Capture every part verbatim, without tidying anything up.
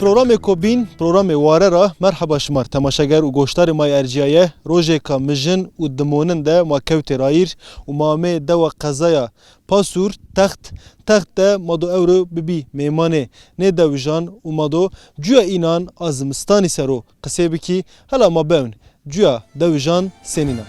Programê Kobîn, programê Ware ra merheba şima r' temaşeger û goşdarê ma yê erciyaye. Rojêka mijin û dimonin de ma kewtê rayîr û ma amê dewa qezaya Pasûr, Text. Text de ma do ewro bibî mêmanê nê dewijan û ma do cuya înan a zimistanî ser o qisê bikî. Hela ma bewn cuya dewijan senîn a.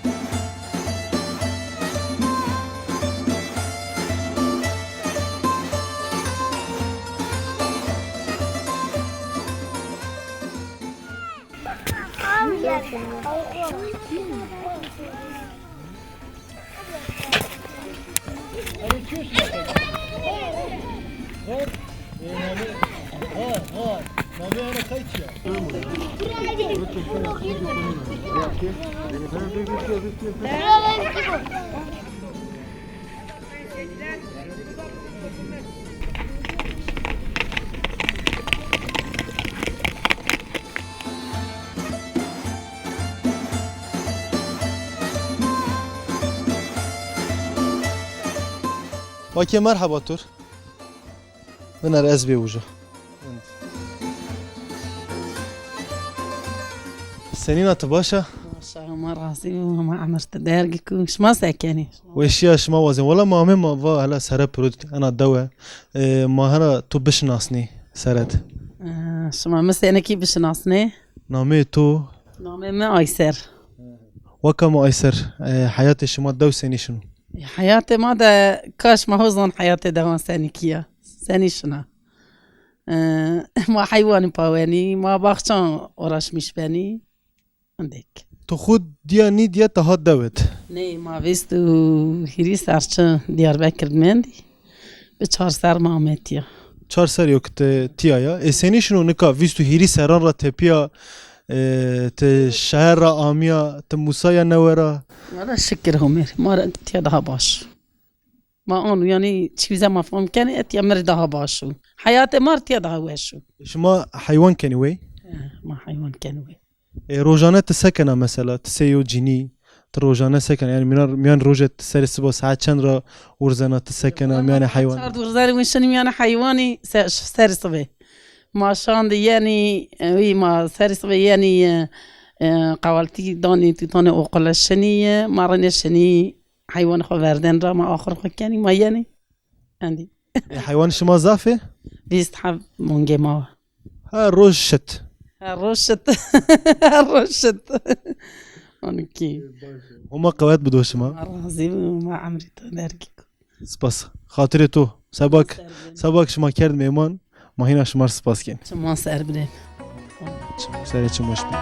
Wekî merheba tur. Biner ez bê uca. Senîna, tu baş a? Baş a, ma razî bû, ma emir te dergî ku. Şima se kenî? Weşiya şima wazin. Wela ma amê ma va hela sere pirot ena dewe. E, ma hela tu bişinasnî seret. E, şima mi senekî bişinasnê? Namê tu? Namê mi Ayser. Weka ma Ayser, e, heyatê şima dew senî şino? Heyatê ma de kaş ma hozan heyatê dewan senî kiya. Senî şina. E, ma heywanî pawenî, ma baxçan uğraşmış benî. Hindek. Tu xwe diya nî diye te hat dewet? Ney, ma vîst û hîrî ser çi Diyarbekir mendî. Bi çar ser ma ametiya. Çar ser yok te tiya ya. E, senî şino nika vîst û hîrî seran ra tepiya, e, te şeher ra amiya, te Musaya newe ra? Valla şikir Homer. Ma ra tiya daha baş. Ma anu, yani, çî bize ma fam kenê, etiya mir daha baş û. Heyatê mar tiya daha weş û. Şima heywan kenî wê? Eh, ma heywan kenî wê. E, rojane ti se kena mesela, ti sê yo cinî, ti rojane se kena? Yani, miyan, miyan roje ti serê siba saet çend ra wurzena, ti se kena miyanê heywan? Çar wurzerê wî şinî miyanê heywanî se-, serê sibê. Ma şandî yenî, e, wî ma serê sibê yenî, e, e, qewaltî danî tûtanê oqule şinî ye, ma rênê şinî. Heywanê xwe verden ra ma axir xwe kenî, ma yenî. Endî. E, heywanê şima zaf e? Vîst heb mongê ma wa. Her roj şit. Her roj şit. Her roj şit. Onî kî. Homa qewet bido şima. Ma razî bû, ma emrî te dergî ku. Spas. Xatirê to. Sebak, sebak şima kerd mêman. Ma hîna şima r' spas ken. Çima ser bidên. Çim-, serê çim weş be.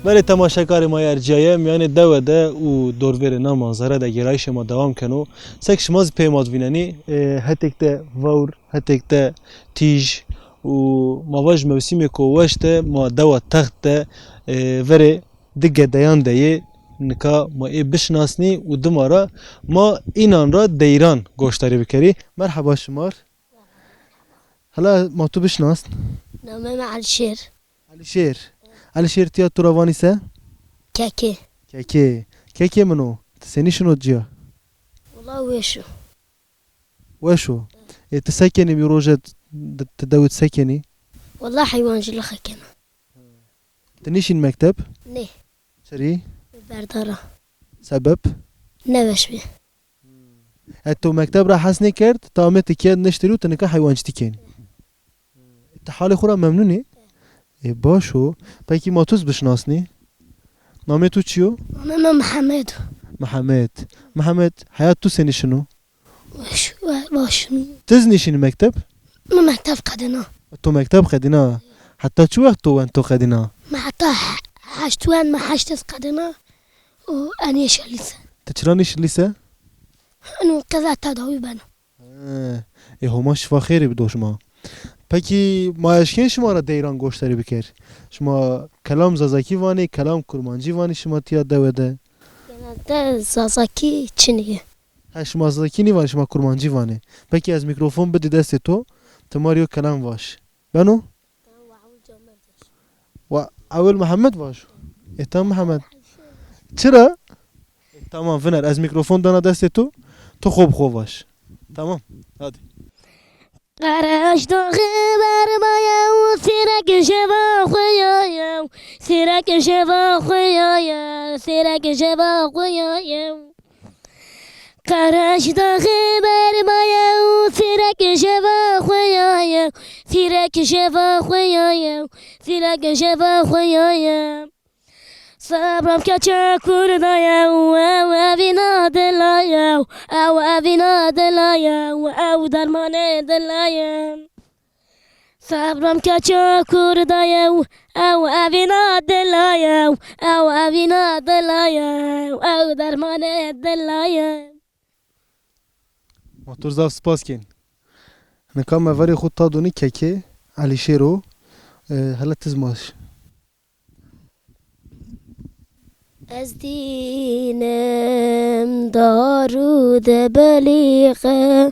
Belê temaşekarê ma yê erciyaye, miyanê dewe de û dorvêrê na manzere de gêrayîşê ma dewam keno. Sek şima zî pê ma divînenî, e, hetêk de vewr, hetêk de tîj û ma va ji mewsîmêko weş de ma dewa Text de, e, verê di gedeyan de yê. Nika ma ê bişinasnî û dima ra ma înan ra deyran goşdarî bikerî. Merheba şima r'. Hela ma tu bişinasn? Namê me Elşêr. Elişêr. Elişêr, tiya tu ra vanî se? Kekê. Kekê. Kekê min o. Tu senî şino ciya? Wela weş o. Weş o. Ê, tu se kenî, mî roje di-, tu dewit se kenî? Wela heywancîlixê kena. Tu nîşîn mekteb? Nê. Çirî? Berdara. Sebeb? Neweş bî. E, tu mekteb ra hes nêkerd, tu amê tu kê niştirî û tu nika heywancîtî kenî. Tu halê xwe ra memnûn î? Ê, baş o. Pekî ma tu z bişinasnî? Namê tu çi yo? Namê me Mihemed. Mihemed. Mihemed, heyat tu senî şino? Baş, baş. Tu z nîşînî mekteb? Min mekteb qedîna. Tu mekteb qedîna. Heta çi wext tu wend tu qedîna? Me heta he-, Heşt wen me heşt ez qedina û en êşe lîse. Tu çira nîşî lîse? Eno qeza tedawî beno. He, ê Homa şifa xêrê bido şima. Pekî ma eşkên şima re deyran goştarî biker? Şima kelam zazakî vanê, kelam kurmancî vanê şima tiya dewe de? Genelde zazakî çinî ye. He, şima zazakî nîvanê, şima kurmancî vanê. Pekî ez mîkrofon bidî destê to, tu ma rê yo kelam vaş. Beno? Wa Ewil Mihemed vaş. E, tamam Mihemed. Çira? E, tamam, viner. Ez mîkrofon dana destê tu. Tu xwe bi xwe vaş. Tamam. Hadi. Qeraj daxê bermaye û sîrek jeva xwe yaye û sîrek jeva xwe yaye, sîrek jeva xwe yaye. Qeraj daxê bermaye û sîrek jeva xwe yaye, sîrek jeva xwe yaye, sîrek jeva xwe yaye. Sebram keçe kurdaye û ew evîna dilaye û ew evîna dilaye û ew dermanê dilaye. Sebram keçe kurdaye û ew evîna dilaye û ew evîna dilaye û ew dermanê dilaye. Ma tu zaf spas kên. Nika me verê xwe ta donî kekê Elîşêro, e, hele tiz maş. Ez dînim dar û debelîqe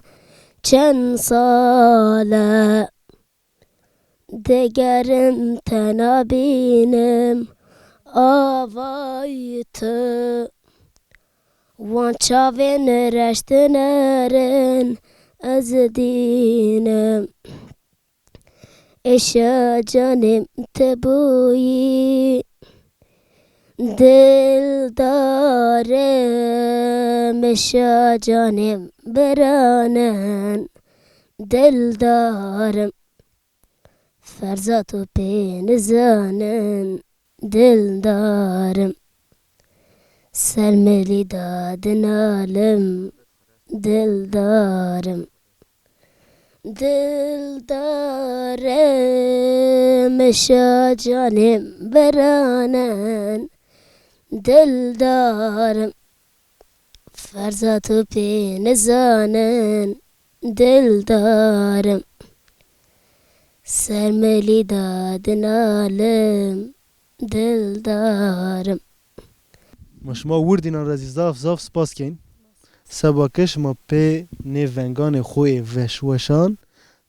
çend sale. Degerim te nabînim avayî tu. Wan çavên reş dinerin ez dînim. Êşa canê min te bûyî. Dildarim, êşa canê min biranin. Dildarim, ferza tu pê nizanin. Dildarim, ser milî da dinalim. Dildarim, dildarim, êşa canê min biranin. Dildarim, ferza tu pê nizanin. Dildarim, ser milî da dinalim. Dildarim. Ma şima wirdînan re zî zaf zaf spas keyn. Seba ke şima pê nê venganê xwe yê veşweşan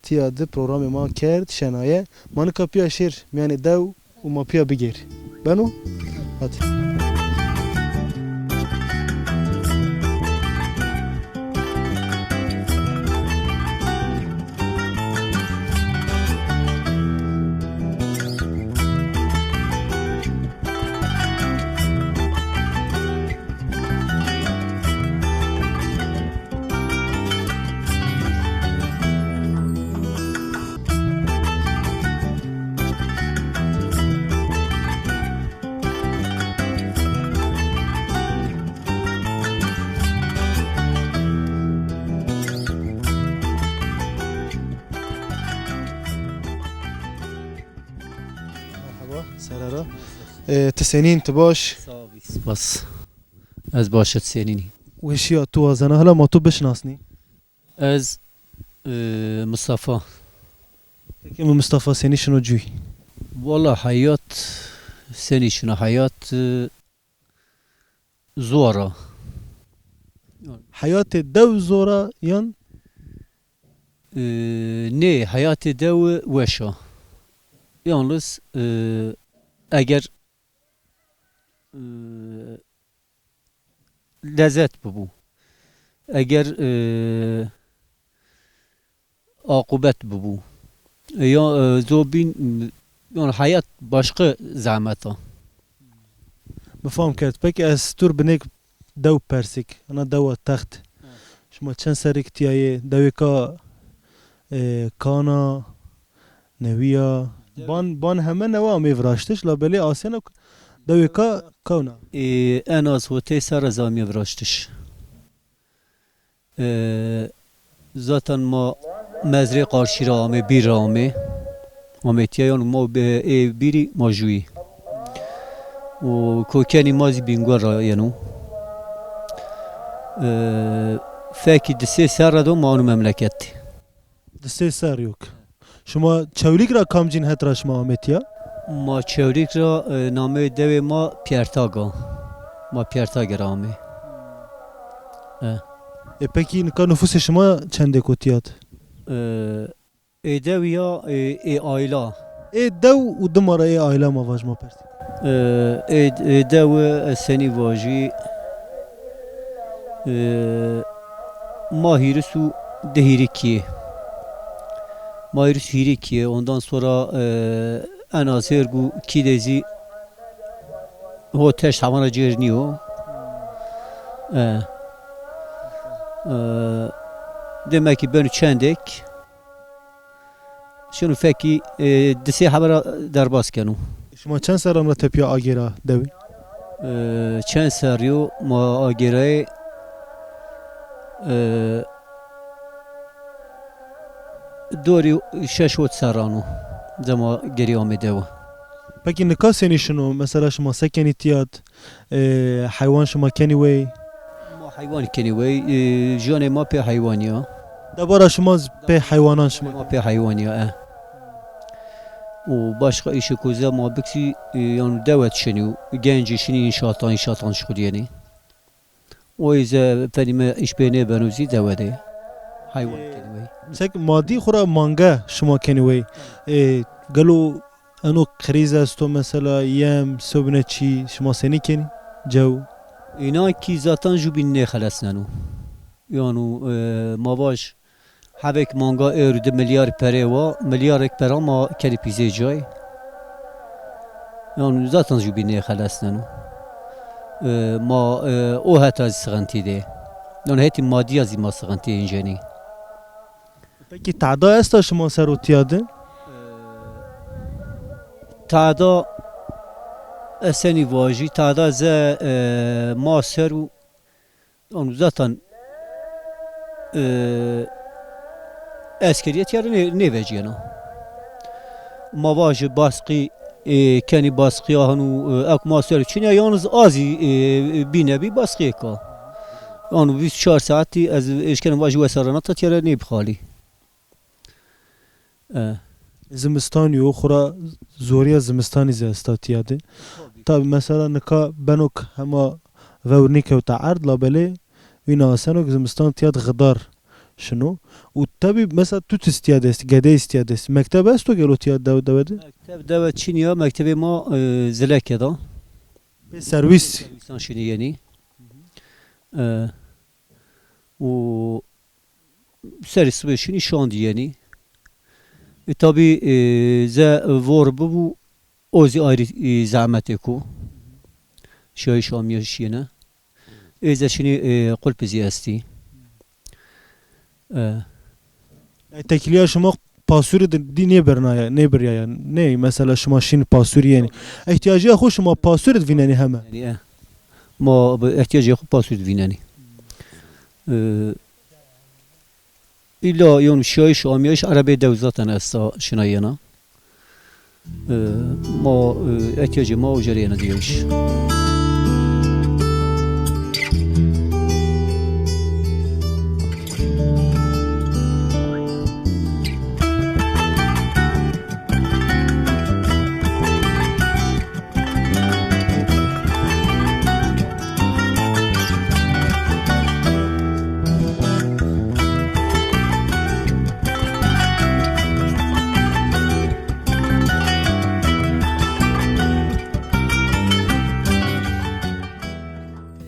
tiya di programê ma kerd, şenaye. Ma nika piya şêr miyanê dew û ma piya bigêr. Beno? Hadi. Merhaba, serara. Ee, tu senîn, tu baş? Sağ ol, spas. Ez baş, tu senînî? Weşiya tu wazena, hala ma tu bişinasnî? Ez, e, Mustafa. Peki mi Mustafa senî şino cûy? Wala heyat senî şino heyat, e, zor a. Heyatê dew zor a yan? E, nê, heyatê dew weş a. Yalnız, e, eger, e, lezet bibû. Eger, e, aqûbet bibû. Ya, e, zobîn, yani heyat başka zehmet a. Bifam kerd. Peki ez tur binêk dew persik. Ana dewa text. Evet. Şima çend serik tiyayê? Dewêka, e, Kana, Newiya. Dew- Ban, ban heme newa amê viraştiş. La belê asena dewêka Kawna. E, en az hotê ser ez amê viraştiş. E, zaten ma mezrê qarşî re amê, bîr re amê. Amê tiye yan ma be-, ê bîrî ma jûyî. û kokenî ma zî Bîngol ra yeno. E, fekî di sê serre do ma anu memleket. Di sê serrî yok. Şima Çewlîg ra kamcîn het ra şima amê tiya? Ma Çewlîg ra, e, nameyê dewê ma Piyertag a. Ma Piyertagê ra amê. E. E, pekî nika nufusê şima çendêk o tiyad? E, ê dew ya, e, ê ayla. Ê dew û dima ra ê ayla ma vaj ma persî. E, ê, ê dew, e, senî vajî, e, ma hîris û di hîrikî. Ma hîris hîrikî, ondan sonra, e, en az hêrg û kî de zî ho teşt hemana cêr nîyo. E, e, demek ki benu çendek. Şunu fekî, e, di sê hebera derbas keno. Şima çend serran re tepiya agêra dewî? E, çend serrî yo ma agêrayê, e, dorî şeş hot serran o. Dema gerî amê dewa. Pekî nika senî şino? Mesela şima se kenî tiyad? E, heywan şima kenî wey? Ma heywan kenî wey. E, jiyanê ma pê heywanî ya. Debara şima z-, pê heywanan şima? Ma pê heywanî ya, e. Û başqa îşê ku ze ma biksî, e, yan dewet şinî û gencî şinî înşaatan, înşaatan şixulîyenî. O ê ze fedî me îş pê nêbeno zî dewedê. Heywan kenî wey. Misek madî xura mange şima kenî wey. E, gelo Eno krîz esto mesela, yem, sobine çî, şima senî kenî? Cew? Înan kî zaten jû bîn nêxelesneno. Yanu, e, ma vaj, hevek manga êr di milyar perê wa, milyarek pera ma kerî pîzê cay. Yanu zaten jû bîn nêxelesneno. E, ma, e, o heta zî sixintî dê. Yanu hetî madiya zî ma sixintî încenî. Pekî tehda esta şima ser û tiya de? Tehda ez senî vajî, tehda ze, e, ma ser û, anu zaten, e, eskeriyet yarı nê-, nêveciyena. Ma vajî basqî, e, kenî basqiya hanu, e, ek ma ser çin ya, yalnız azî, e, bîne bî basqiyê ka. Anu vîst çar saetî ez êşkenim vajî wesa rana ta tiyare nêbixalî. E. Zimistanî yo, xura zoriya zimistanî zî esta tiya de. Tabii. Tabii, mesela nika benok hema vewr nîkewta erd, labelê wîna asenok zimistan tiya de xidar şino. Û tabii mesela tut istiya dest, gede istiya dest. Mekteb esto gelo tiya dew-, dewe de? Mekteb dewe çin ya, mektebê ma, e, Zileke da. Pê serwîs. Serwîsan şinî yenî. E, û serê sibê şinî şandî yenî. E, tabii, e, ze vor bibû, o zî ayrî, e, zehmetê ku. Şiyayîş amiyayîş yene. Ê ze şinî, e, qulpî zî estî. E. E, tekiliya şima pasûrê di, dî nêbirnaya, nêbiryaya. Ney, mesela şima şîn pasûrî yenî. Îhtiyacîya xwe şima pasûrê divînenî heme. Yanî, e. Ma bi îhtiyacê xwe pasûrê divînenî. E, îlla yon şiyayîş û amiyayîş erebê dew zaten esta şina yena. E, ma, e, ehtiyacê ma û jerê yena diyayîş.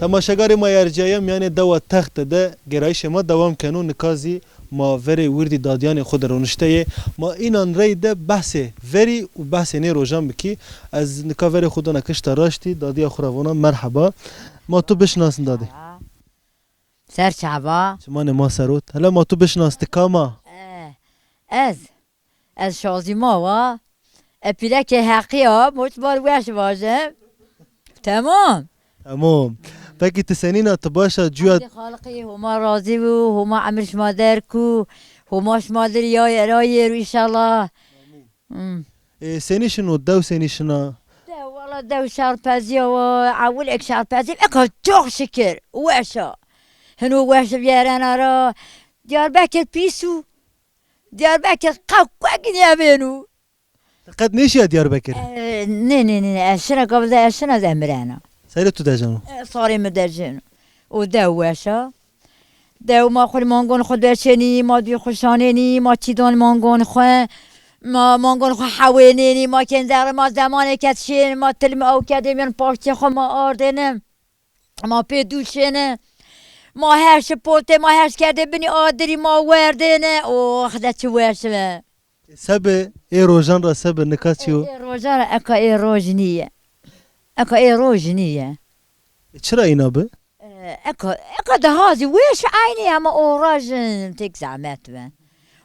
Temaşegarê ma yercaya miyanê dewa Texte de gerayîşê ma dewam keno, nika zî ma verê wirdî dadiyanê xwe de ronişte yê. Ma înan rey de behsê verî û behsê nê rojan bikî. Ez nika verê xwe dana kişta raştî, dadiya xwe ra vana merheba. Ma tu bişinasin dadê. Ser çava. Çimanê ma serot. Hele ma tu bişinas, ti kam a? Eh, ez. Ez Şazîma wa. E, pîrekê Heqî ya, moçbar weş vajim. Temam. Temam. Pekî tu senîna, tu baş a, cuya Xalqî Homa razî bû, Homa emir şima der ku, Homa şima dir ya, ya ra yêr inşallah. Amîn. Hmm. E, senî şino, dew senî şina? Dew, Dew şerpeziya we, ewil ek şerpezî, eka çok şikir, weşa. Hino weş viyerena ra, Diyarbekir pîs û Diyarbekir qewqek niyebênû. Te qet nêşiya Diyarbekir? E, nê, nê, nê, nê, ez şina gavda, ez şina demirena. Serê tu dejeno? E, sarê mi dejeno. O dew weşa. Dew ma xwe mangon xwe deşênî, ma dû xwe şanênî, ma çîdan mangon xwe, ma mangon xwe hewênênî, ma kênderê ma zemanê ketişên, ma tilmi ew kedê miyan paştê xwe ma ardêne, ma pê dûşêne, ma her şi potê, ma her şi kerdê binî adirî ma werdêne. Ox, de çi weş be. Sebe ê rojan ra sebe nika çi yo? Ê, ê rojan ra eka ê roj nîye. Eka ê roj nîye. E, çira îna bi? E, eka, eka daha zî weş eynî ama o roj, e, tek zahmet be.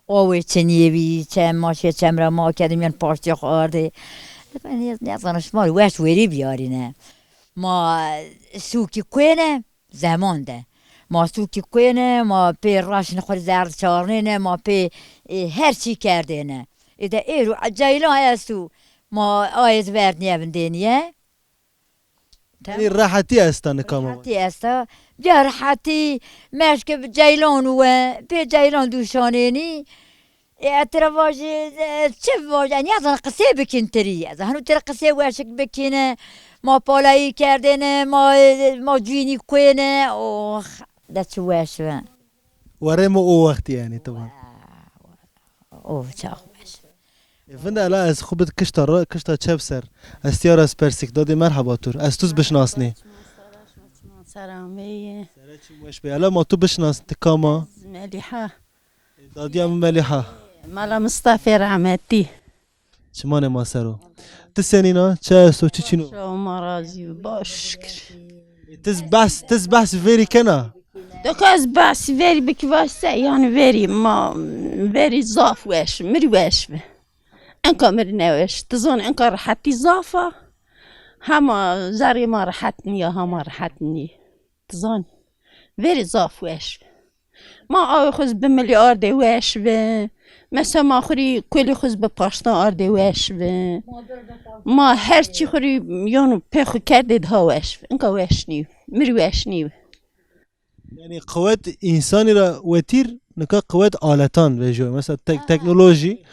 O wê çiniyê bî, çem ma şê çem ra ma kedim yan paştê xwe ardê. Ne, ne zanî şima weş werî biyarîne. Ma sûkî kuê ne? Zeman de. Ma sûkî kuê ne, ma pê raşin xwe zerd çarnê ne, ma pê, e, her çî kerdê ne. Ê de êro ceylan esto, ma ayê zî verd niyevindêniye. Yanî rehetî esta nika ma. Rehetî esta. Biya rehetî, meşke bi ceylan we, pê ceylan dûşanênî. E, ez tira vajî, e, çi vajî? Ez nizanim qisê bikin tirî. Ez hanu tira qisê weşik bikine. Ma palayî kerdêne, ma, e, ma cûnî kuêne. Ox, de çi weş be. Werê me o wextî yanî, tamam. O çax weş. E, vinde ela ez xwe bid kişta ra, kişta çev ser. Ez tiya ra ez persik dadê merheba tur. Ez tuz bişnasnê. Selamê. Sere çim weş be. Ela ma tu bişnas, ti kama? Meliha. Dadiya min Melîha. Mala Mistafê rehmetî. Çimanê ma ser o. Ti senîna, çi esto, çi çin o? Şew ma razî û baş şikir. Tiz behs, tiz behs verî kena? Dok ez behs verî bikî vaş se, yanî verî ma, verî zaf weş, mir weş bi. Enka mir neweş. Ti zon enka rehetî zaf a. Hema zerê ma rehet niye, hema rehet niye. Ti zon. Verî zaf weş bi. Ma awê xwe bi milî ardê weş bi. Mesela ma xurî kulî xwe bi paştan ardê weş bi. Ma her çî xurî yonu pê xwe kerdê daha weş bi. Inka weş nî. Mir weş nî. Yanî qewet însanî ra wetîr, nika qewet aletan vejo. Mesela tek-, teknolojî,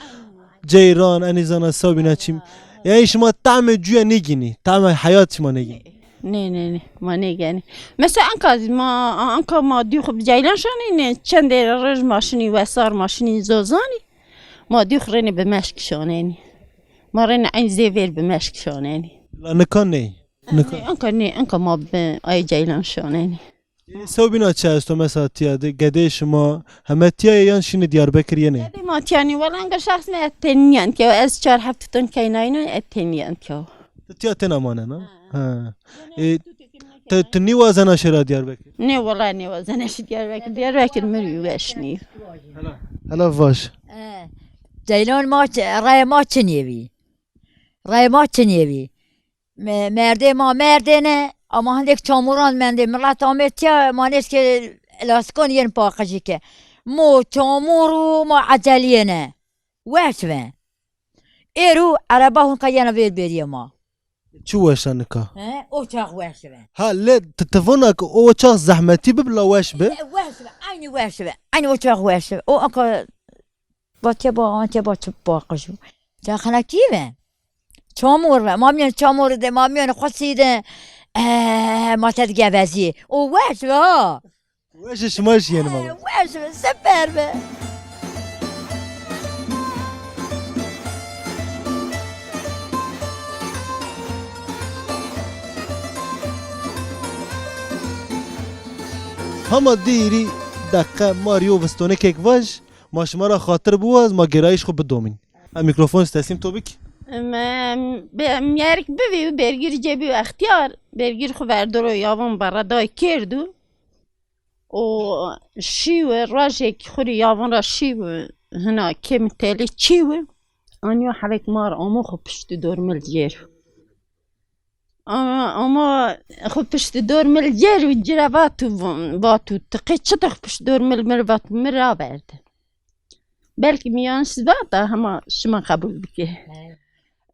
ceyran, enî zana sabîna çîm. Yanî şima tahmê cuya nêgînî, tahmê heyat şima nêgînî. Nê, nê, nê. Ma nêgenî. Mesela enka ma, enka ma dû xwe bi ceylan şanî, nê çendê roj ma şinî wesar ma şinî zozanî. Ma dû xwe rênê bi meşk şanenî. Ma rênê eyn zêvêr bi meşk şanenî. La nika ney. Nika. Nê, enka nê, enka ma bi ay ceylan şanenî. Ê, sewbîna çi esto mesela tiya de? Gedê şima heme tiya ye yan şînê Diyarbekir yenê? Gedê ma tiya nî, wela enka şexs me ez têniyan tiya. Ez çar heft ton keynayîno ez têniyan tiya. Tu tiya têna mane, na? Ha. Ha. Ê, te, tu nîwazena şêra Diyarbekir? Nê, wela nêwazena şî Diyarbekir. Diyarbekir mir wî weş nî. Hela, hela vaş. E, ceylan ma çi, raya ma çinê bî. Raya ma çinê bî. Me-, merdê ma merdê ne, ama hindek çamuran mendê. Milet amê tiya, ma nêşkê lastikon yên paqijî ke. Mo çamur û ma eceliyê ne. Weş be. Êro ereba hûn ka yena vêr bêriyê ma. Çi weş e nika? He, o çax weş be. Ha, lê ti, ti vana ki o çax zehmetî bib la weş bi? E, weş be, aynî weş be. Aynî o çax weş be. O aka Ba tê ba, an tê ba çi paqij û. Te xelekî ve. Çamur ve. Ma miyên çamur de, ma miyên xusî de. Eh, ma te digevezî. O weş ve ha. Weş e, şima jî yeni baba. Eh, weş ve, süper ve. Hema dîrî deqe Mario vistonekek vaj. Ma şima ra xatir biwaz, ma gêrayîş xwe bidomîn. Em mîkrofon ji teslîm to bik. Em, em, be-, em yerik bivî û bergîr cebî û extiyar, bergîr xwe verdiro yavan beredayê kêrd û, û şîw rojek xurî yavan ra şîw hina kêm telî çîw aniyo hevek mar amo xwe pişt û dormil cêr. Ama, ama xwe pişt dor mil cer û cire vat û, vat û tiqê çi te xwe pişt dor mil, mir vat û mir raverde. Belkî miyan siz vata hema şima qebûl bike. He.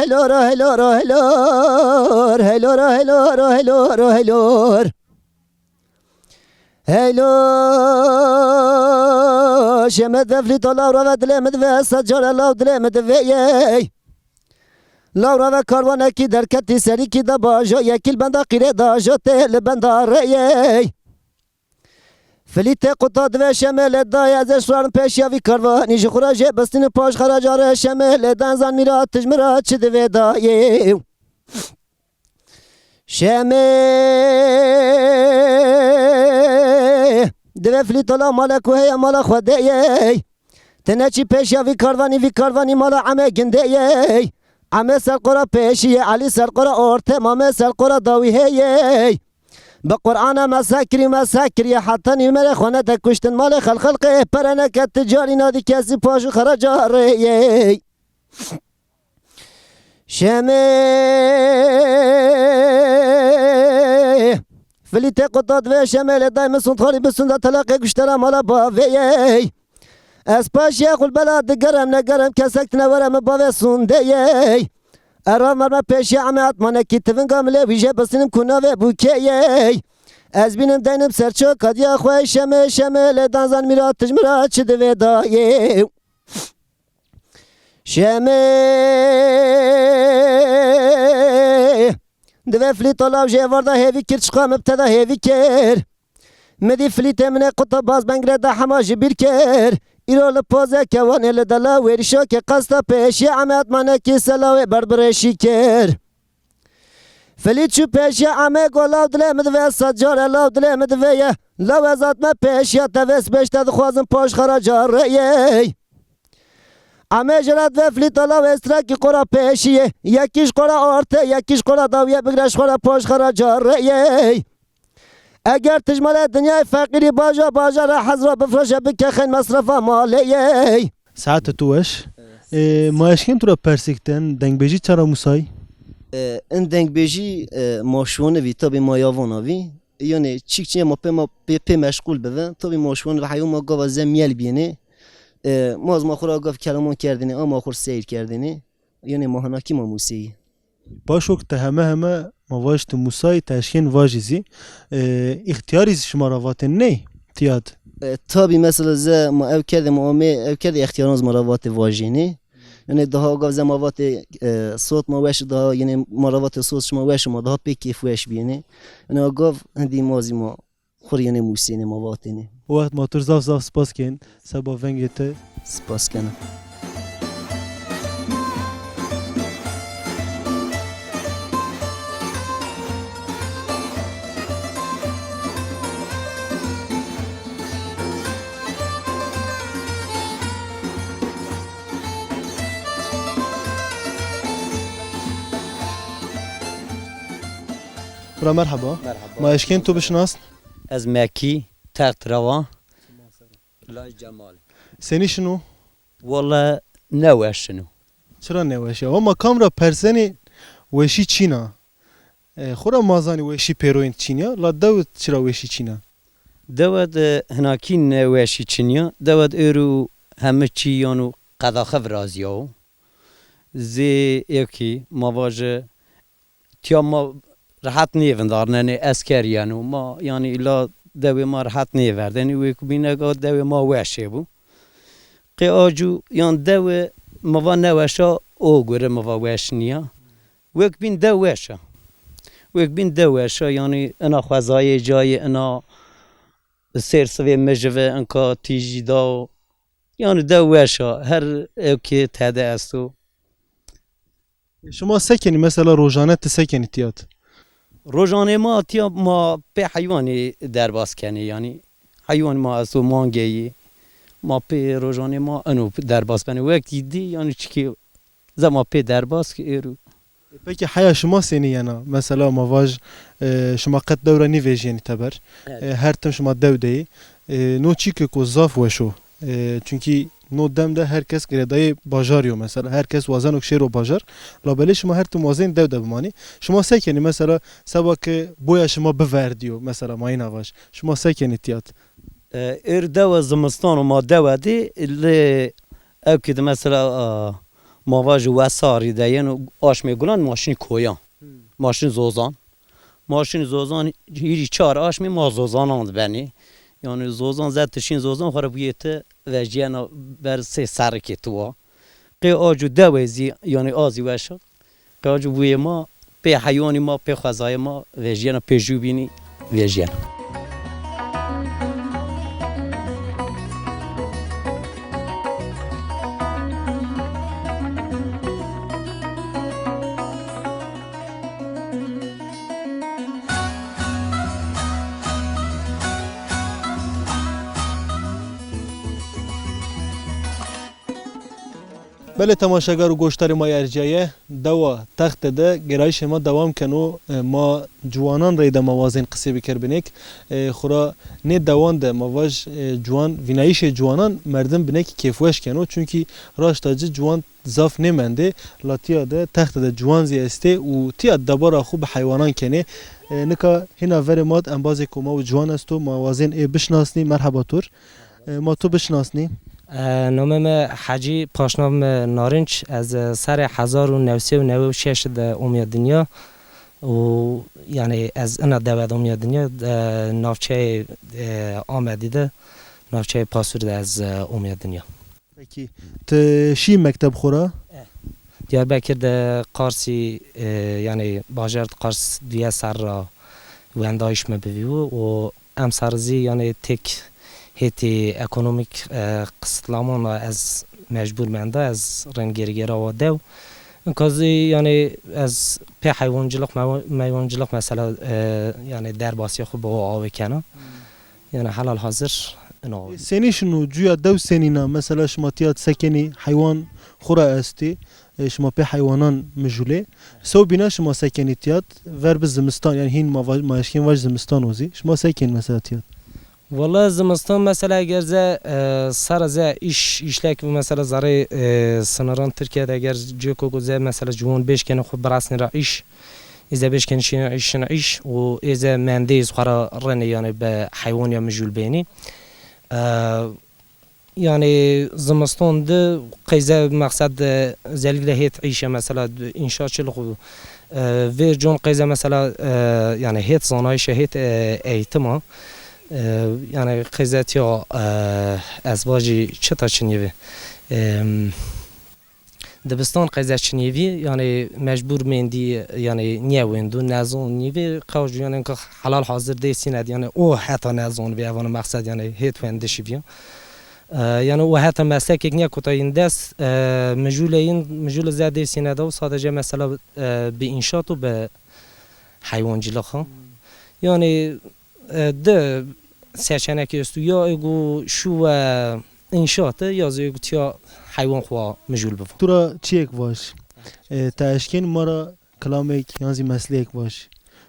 helor, helor, helor. Helor, helor, helor, helor. Heylo, şemed ve flîto lawra ve dilê min divê, sed care law dilê min divê yey. Lawra ve karvanekî derketî serîkî de bajo, yekî li benda qîrê dajo, tê li benda rê yey. Flîtê quta divê şemê lê dayê, ez ê şuarim pêşiya vî karvanî, ji xwe re jê bistînim paş xeraca rê şemê lê dan zan mîra tij min re çi divê dayê. Şemê, divê flîtola mala ku heye mala Xwedê yey. Tine çî pêşiya vî karvanî, vî karvanî mala Emê gindê yey. Emê ser qora pêşî yê, Elî ser qora ortê, Mamê ser qora dawî heyey. Bi Qur'ana me sekirî, me sekiriye, heta nîmerê xwe nede kuştin malê xelxelqê, pere neke ticarî nadî kesî paş û xeraca rê yey. Şemê. Filîtê quta divê şemê lê day min sund xalî bi sunda telaqê guştera mala bavê yey. Ez paşiya xulbela digerem negerem kesek tine were min bavê sundê yey. Erav merme pêşiya eme atmanekî tivinga milê wî jê bisinim ku navê bûkê yey. Ez bînim deynim ser çoka diya xwe şemê şemê lê dan zan mîra tijmira çi divê dayê. Şemê. Divê flîta law jê varda hêvî kir, çiqa min bi te de hêvî kir. Min dî flîtê min ê quta baz bengre de hema ji bîr kir. Îro li pozeke wanê li dela wêrîşokê qesta pêşiya eme atmanekî selawê berbirêşî kir. Filît çû pêşiya eme go law dilê min divê sed care law dilê min divê ye. Law ez atme pêşiya te vê sibêj te dixwazim paş xeraca rê yey. Eme ji re divê flîta law êstirakî qora pêşiyê. Yekî ji qora ortê, yekî ji qora dawiyê bigre ji xwe re paş xeraca rê yey. Eger tijmalê dinyayê feqîrî baja baja re hezra bifreşe bike xeyn mesrefa malê yey. Saete tu weş. Ee, ma eşkên tu ra persik ten, dengbêjî çara musay? Ee, in dengbêjî, e, ma şonivî, tabî ma yavona vî. Yanî çîk çî ma pê ma pê, pê meşgûl bibin. Tabî ma şiwan ve heywan ma gava ze miyel bînê. E, ma zî ma xwe ra gav keleman kerdinê, a ma xwe seyr kerdinê. Yanî ma hinakî ma museyî. Baş wek te heme heme ma vaj tu musayî te eşkên vajî zî. E, îxtiyarî zî şima ra vatên ney tiyad? E, tabî mesela ze ma ev kerdê ma amê, ev kerdê îxtiyaran zî ma ra vatê vajênê. Yanî daha gav ze ma vatê, e, sot ma weş daha, yanî ma ra vatê sot şima weş ma daha pê kêf weş bînê. Yanî gav hindî ma zî ma Xuriyênê Musênê ma vatênê. Wext ma tu zaf zaf spas kên seba vengê te. Spas kena. Bira merhaba. Merhaba. Ma eşkên tu bişinasn? Ez Mekî, Text Rewa. Laj Cemal. Senî şino? Walla ne weş şino. Çira ne weş ya? Ama kamra persenê weşî çîna. E, xura mazanî weşî pêroyên çîn ya, la dew çira weşî çîna? Dewe de hinakî ne weşî çîn ya. Dewe de êro heme çî yano qedaxe viraziyawo. Zê êkî ma vaje tiya ma rehet nêvindarnenê, esker yeno ma, yanî îla dewê ma rehet nêverdenê, wê ku bîne ga dewê ma weşê bû. Qê acû yan dewê ma va neweşa, o gure ma va weş niya. Wek bîn dew weşa. Wek bîn dew weşa, yanî ina xwezayê cayê ina sêr sivê mijive inka tîjî da. Yanî dew weşa, her ewkê tede esto. Şima se kenî, mesela rojane ti se kenî tiyat? Rojanê ma tiya ma pê heywanê derbas kenê, yanî heywan ma esto mangeyî, ma pê rojanê ma eno derbas benê. Wek dî yanî çikê zema pê derbas ki êro. Peki heya şima sênî yena? Mesela ma vaj, e, şima qet dew re nîvêjiyênî teber. Evet. E, her tim şima dew deyî. E, no çîkê ku zaf weş o. E, çunkî no dem de her kes girêdayê bajarî yo mesela. Her kes wazeno ku şêro bajar. Labelê şima her tim wazên dew de bimanî. Şima se kenî mesela seba ki boya şima biverdiyo mesela mayîna vaj. Şima se kenî tiyat? E, êr dewe zimistan û ma dewe dî lê ew ki di mesela, e, ma vaj wesarî de yên û aşmê gulan ma şîn koyan. Hmm. Ma şîn zozan. Ma şîn zozan hîrî çar aşmê ma zozanan dibenî. Yanî zozan ze tişîn zozan xwe re bûyê ti vejiyena ber sê serrikê ti wa. Qê acû dewê zî yanî a zî weş a. Qê acû bûyê ma pê heywanî ma pê xwezayê ma vejiyena pê jû bînî vejiyena. Belê temaşegar û goşdarê ma yê erciyaye, dewa Texte de gêrayîşê ma dewam keno. E, ma ciwanan reyde ma wazên qisê bikir binêk. E, xura nê dewan de ma vaj, e, ciwan, vînayîşê ciwanan merdim binêk kêfweş keno. Çunkî raşta ci ciwan zaf nêmendê, la tiya de Texte de ciwan zî estê û tiya debara xwe bi heywanan kenê. E, nika hîna verê ma di embazê koma û ciwan esto, ma wazên ê bişinasnî. Merheba tur. E, ma tu bişinasnî? E, namê me Hecî, paşnav me Narinç. Ez, e, serê hezar û new sê û newê û şeş de omiya dinya û, yanî, ez ina dewe de omiya dinya, e, navçeyê, e, Amedî de, navçeyê Pasûr de ez, e, omiya dinya. Pekî. Tu şî mekteb xwe ra? E, Diyarbekir de Qarsî, e, yanî bajar Qars duye ser ra wendayîş me bivî bû û Emser zî, yanî, têk hêtî ekonomîk, e, qisitlamana ez mecbûr menda, ez rên gêrgêra wa dew. Inka zî, yanî, ez pê heywancılık, meywa-, meywancılık mesela, e, yanî, derbasiya xwe bi o awê kena. Hmm. Yanî, helal hazir ina. E, senî şino, cuya dew senî na, mesela şima tiya sekenî heywan xura estî, e, şima pê heywanan mijûlê. Sewbîna şima se kenî tiyat, ver bi zimistan, yanî hîn ma va-, ma eşkên vaj zimistan o zî. Şima se kenî mesela tiyat? Wala zimistan mesela eger ze, e, sera ze îş, îşlek mesela zarê, e, siniran Tirkiye de eger cêko ku ze mesela ciwan bêş kenê xwe birasnê ra îş, Êze bêşkên şîn îş, şin îş û êze mendê xwe re renê, yanî bi heywan ya mijûl bênî. E, yanî zimistan di qeyze meqsed, e, zelîk de hêt îşe mesela înşaatçılık û, e, vêr con qeyze mesela, e, yanî hêt zanayîşe, hêt, e, eğitima. E, yanî qeyze tiya, e, ez vajî çita çinî vê. E, Dibistan qeyze çinî vî, yanî mecbûr mendî, yanî niye wendo, nezon nîvê qewj, yanî ki helal hazir dê sîned, yanî o heta nezon vê, evan meqsed, yanî hêt wendişî vî. E, yanî o heta meslekek niye kota yin dest, e, mijûle yin, mijûle zê dê sîned o sadece mesela, e, bi înşaat û bi heywancılık ha. Yanî E, di seçenekê esto, ya êgo şû we înşaat e, ya zî êgo tiya heywan xwe mijûl biva. Tu ra çiyek vaj. E, te eşkên ma ra kilamek yan zî mesleyek vaj.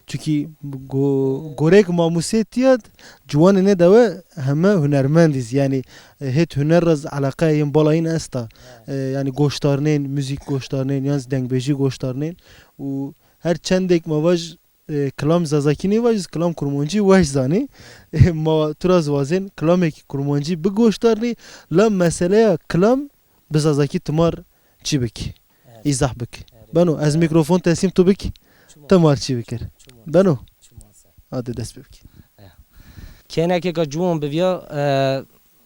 Çunkî go-, gorek mamûsê tiya d, ciwanê nê dewe heme hunermend iz. Yanî, e, hêt huner ra zî eleqeyên bala yin esta. E, yanî goşdarnên, muzîk goşdarnên, yan zî dengbêjî goşdarnên. Û her çendek ma vaj e, kilam Zazakî nêvaj, kilam Kurmancî weş zanî. E, ma tu ra zî wazên kilamekî Kurmancî bigoşdarnî, la meseleya kilam bi Zazakî timar çi bik? Evet. Îzah bik. Evet. Beno, ez mikrofon teslîm tu bik, timar çi bikir? Beno. Hadi dest pê bik. Kênekeka ciwan biviya, e,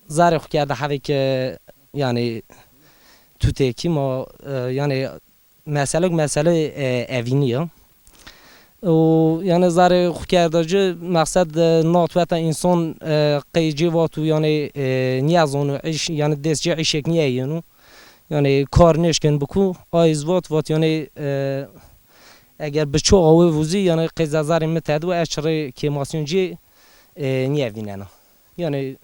zarê xwe kerde hevêk, e, yanî tutêkî ma, e, yanî meselek mesele, e, evînî ya. Û yanî zarê xwe kerda ci, meqsed, e, natweta însan, e, qey cê vat û yanî, e, niyazon û îş, yanî dest cê îşek niyeyên û yanî kar nêşkin biku, ay iz vat, vat yanî, e, eger bi ço awê vûzî, yanî qey zazarê min tedi û ez çirê kêmasyon cê, e, niyevînena. Yanî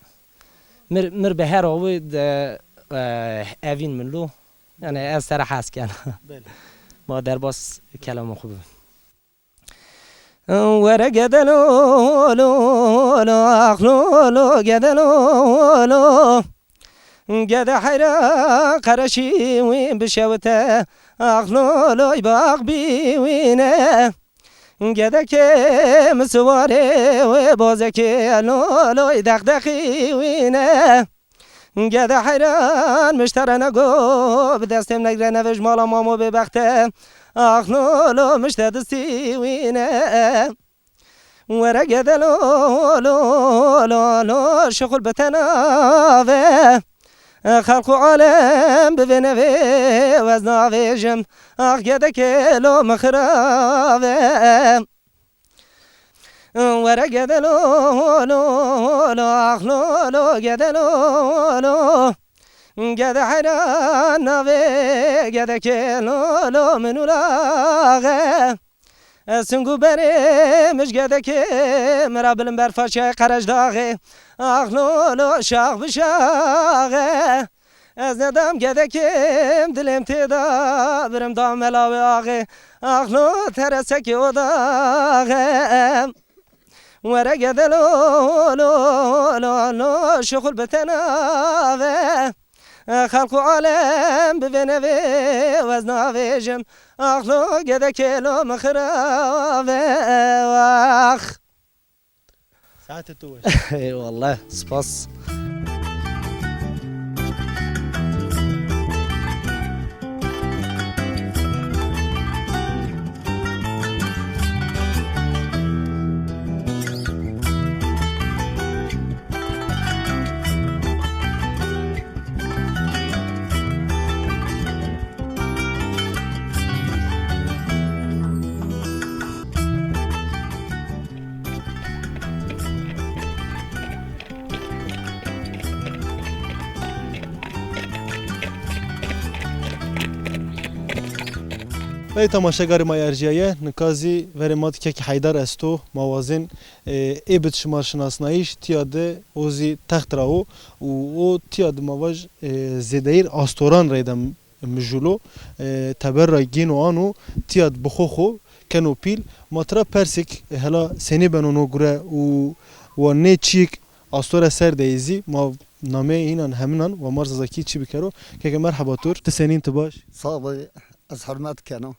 mir, mir bi her awê de, e, evîn min lo. Yanî ez te re hez ken. Belê. Ma derbas kelama xwe bibim. Were gede lo, lo, lo, ax lo, lo, gede lo, lo. Gede heyra qereşî wî bişewite, ax lo, lo, bax bî wî ne. Gedekê min siwarê wê bozekê, lo, lo, deqdeqî wî ne. Gede heyran miştere nego, bi destêm negre nevêj mala mamo bêbexte. Ax lo lo mişte distî wîne. Were gede lo lo lo lo şixul bi te nave. Xelq û alem bi vê nevê wez navêjim. Ax gedekê lo min xirave. Were gede lo, lo, lo, ax lo, lo, gede lo, lo. Gede heyran navê gedekê lo, lo, min û laxe. Sing û berê mij gedekê, min ra bilim berfa çay qereç daxê. Ax lo, lo, şax bi şaxe. Ez nedam gedekêm, dilêm tê da, birim da mela wê axê. Axlo teresekê odaxem. Were gede lo, lo, lo, lo, şixul bi te nave. Xelq û alem bi vê nevê wez navêjim. Axlo gedekê lo min xirave. Ax. Saetê tu weş. Eyvallah, spas. Ey temaşegarê ma erjiyaye, nika zî verê ma di kekî Heydar esto, ma wazên, e, ê bid şima şinasnayîş, tiya de o zî text ra o û o tiya de ma vaj, e, zêdeyîr astoran reyde mijûlo, e, teber ra gêno ano, tiya de bi xo xo keno pîl. Ma tira persik, e, hela senî beno no gure û wa nê çîk astore ser de yê zî, ma nameyê înan heminan, wa mar zazakî çi bikero. Keke merheba tur. Ti senîn, ti baş? Sağ ol, ez hurmet keno.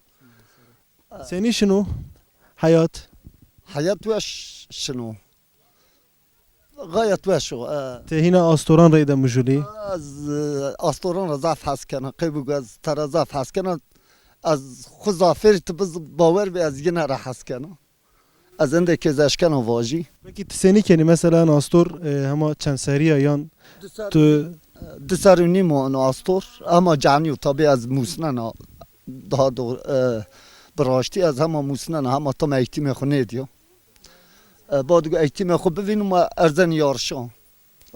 Senî şino? Heyat? Heyat weş şino. Gayet weş o. E. Te hîna astoran reyde mijûlî? Ez, e, astoran re zaf hez kena. Qey bû ez te re zaf hez kena. Ez xwe zafêrî tu biz bawer bî ez yine re hez kena. Ez endekê ez eşkena vajî. Pekî tu sênî kenî mesela en astor, e, hema çend seriya yan tu? Du ser û nîm o en astor. Hema canî û tabî ez musnena. Daha doğru, e, bi raştî ez hema musnena, hema tam eğitimê xwe nêdiya. E, ba digo eğitimê xwe bivînim, ma erzen yarışan.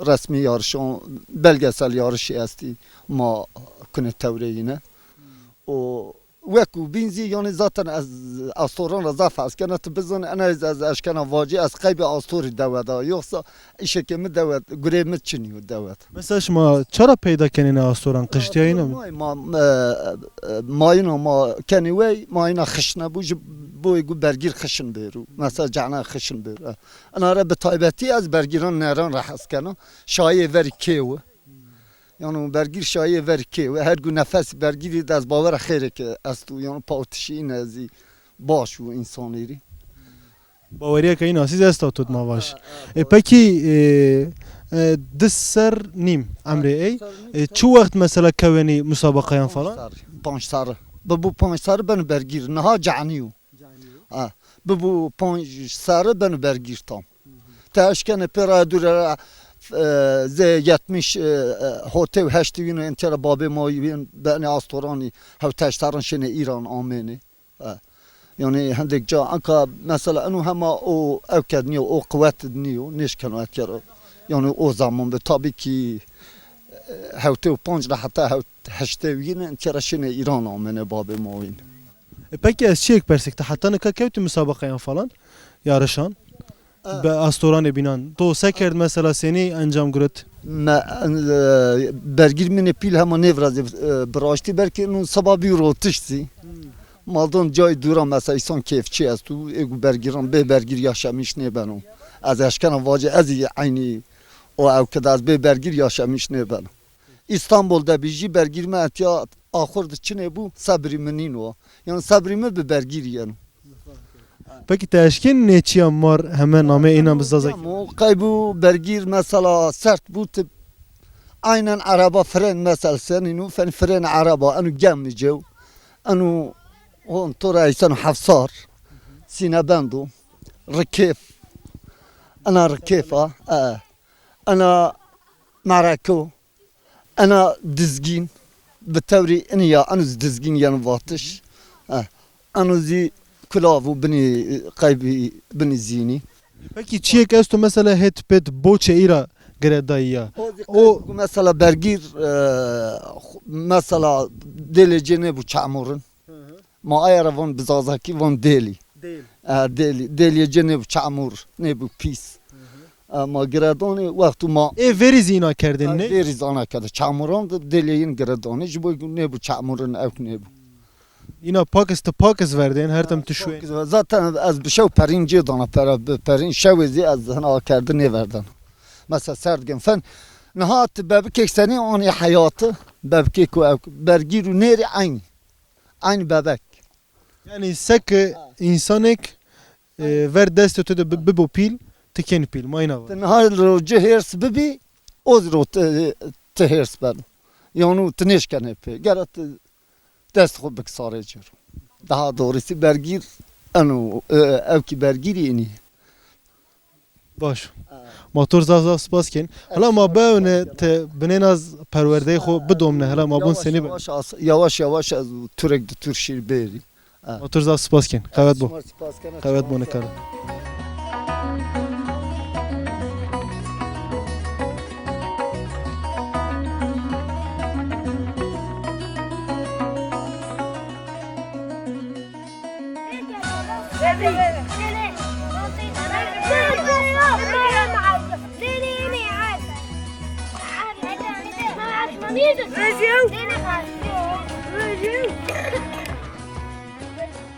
Resmî yarışan, belgesel yarışî estî, ma kune tewreyîne. O wekû bîn zî, yanî zaten ez astoran re zaf hez kena, tu bizan, ena ez, ez eşkena vacî, ez qeybê astorî dewe da. Yoksa îşekê mi dewet, gurê mi çinî yo dewet. Mesela şima çara peyda kenêne astoran, qijtiyayî ne? Ma, ma, e, e, mayîna ma kenî wey, mayîna xişne bû, ji bo êgû bergîr xişin bêrû. Mesela cehna xişin bêrû. Ena re bi taybetî ez bergîran neran re hez kena. Şayê verî kêw. Yani bergîr şayê verî kêw. Her gû nefes bergîrî de ez bawera xêreke esto. Yani pawtişî ne zî baş û insanêrî. Baweriyeke îna siz esta tut ma baş. E, pekî, e, e, du ser nîm emrê ey. E, çi wext mesela kewenî musabaqayan falan? Panc serri. Panc serri. Bi bû panc serri ben bergîr. Niha canî yo. Ha, bibû panc serre ben bergîr tam. Te eşkene pê raya dûre, e, zê yetmiş, e, e, hotê û heştê wîn ên têra babê ma wîn benê astoranî hewteştaran şêne Îran amêne. Ha. Yani hindek ca anka mesela enu hema o ewked niyo, o quwet niyo, nêşkeno etkero. Yani o zaman be tabii ki, e, hewtê û panc re heta hewt-, heştê wîn ên têra şêne Îran amêne babê ma wîn. E, pekî ez çiyek persek, te heta nika kewtî musabaqeyan falan, yarişan? E. Bi astoranê bînan. To se kerd mesela, sênî encam girt? Me, e, bergîr min ê pîl hema nêvirazê, e, bi raştî belkî nû seba bî rotiş zî. Hmm. Maldon cayê dûra mesela îsan kêfçî esto, ê ku bergîran bê bergîr yaşamîş nêbeno. Ez eşkena vacê ez î eynî o ew keda ez bê bergîr yaşamîş nêbeno. Îstanbul de bî jî bergîr me etiya axur di çinê bû, sebrî min nîn o. Yani sebrî min bi bergîrî yeno. Pekî te eşkên nêçiya mar heme namê înan bi zazakî? O qey bû bergîr mesela sert bû, tu aynen araba fren mesela senî nû fen fren araba enu gem mi cew. Enu hon to re eysen hefsar. Sîne bendo. Rikêf. Ena rikêfa. E. Ena mereko. Ena dizgîn, bi tewrî inî ya, eno zî dizgîn yeno vatiş. Eh, eno zî kulav û binî qeybî, binî zînî. Pekî çiyek esto mesela hêt pêt boçê îra giredayî ya? O zî O qeyb mesela bergîr, e, mesela dêlê cê nebû çamûrin. Hı hı. Ma aya re von bi zazakî von dêlî. Dêl. E, dêlî. Dêliyê cê nebû çamûr, nebû pîs. Hı hı. E, ma giredanê wextû ma Ê verî zî îna kerdin, ne? Verî zana kerde. Çamûran de dêliyên giredanê ji bo ku nebû çamûrin ew nebû. Îna pakis ti pakis verdên, her tim tu şuên. Zaten ez bi şew perîn cê dana pere, bi perîn şewê zî ez hina kerde nêverdan. Mesela ser digin fen. Niha tu bebikek senî anî heyatı, bebikek ku ew bergîr û nêrî eynî. Eynî bebek. Yani seke Ha. insanek, e, ver destê tu de bi-, bibo pîl, tu kên pîl, ma îna va. Tu niha li rojê hêrs bibî, o zî ro tu, tu hêrs ben. Yanu tu nêşkenê pê. Gere tu dest xwe bik sarê cêro. Daha doğrusu bergîr eno, e, ew ki bergîrî inî. Baş. Ma tu zaf zaf spas kên. Hela ma beune te binêna perwerdeyê xwe bidomne, hela ma bûn senî be. Yavaş yavaş, yavaş yavaş ez turek di tur şîr bêrî. Ma tu zaf spas kên. Qewet bo. Qewet bo ne kar.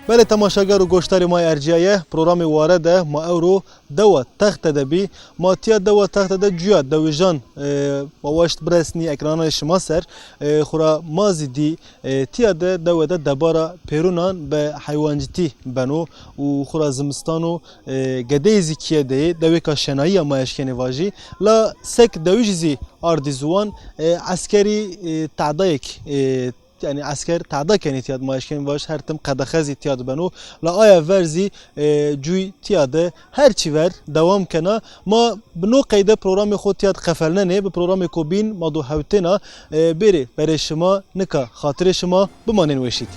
Belê temaşeger û goşdarê ma erciyaye, programê Ware de ma ewro dewa Texte de bî. Ma tiya dewa Texte de cuya dewijan, e, ma waşt biresnî ekrananê şima ser. E, xura ma zî dî, e, tiya de dewe de debara pêrunan be heywancîtî beno û xura zimistan û, e, gedeyê zî kiye deyê, dewêka şenayiya ma eşkenê vajî. La sek dewijî zî ardî ziwan, e, eskerî, e, tadayek, e, yani esker tada kenê tiyad ma eşkenê vaj, her tim qedexe zî tiyad beno. La aya ver zî, e, cuy tiyade her çi ver dewam kena. Ma bi no qeyde programê xo tiyad qefelnenê, bi programê ko bîn ma do hewtêna, e, bêrê berê şima, nika xatirê şima, bimanên weşît.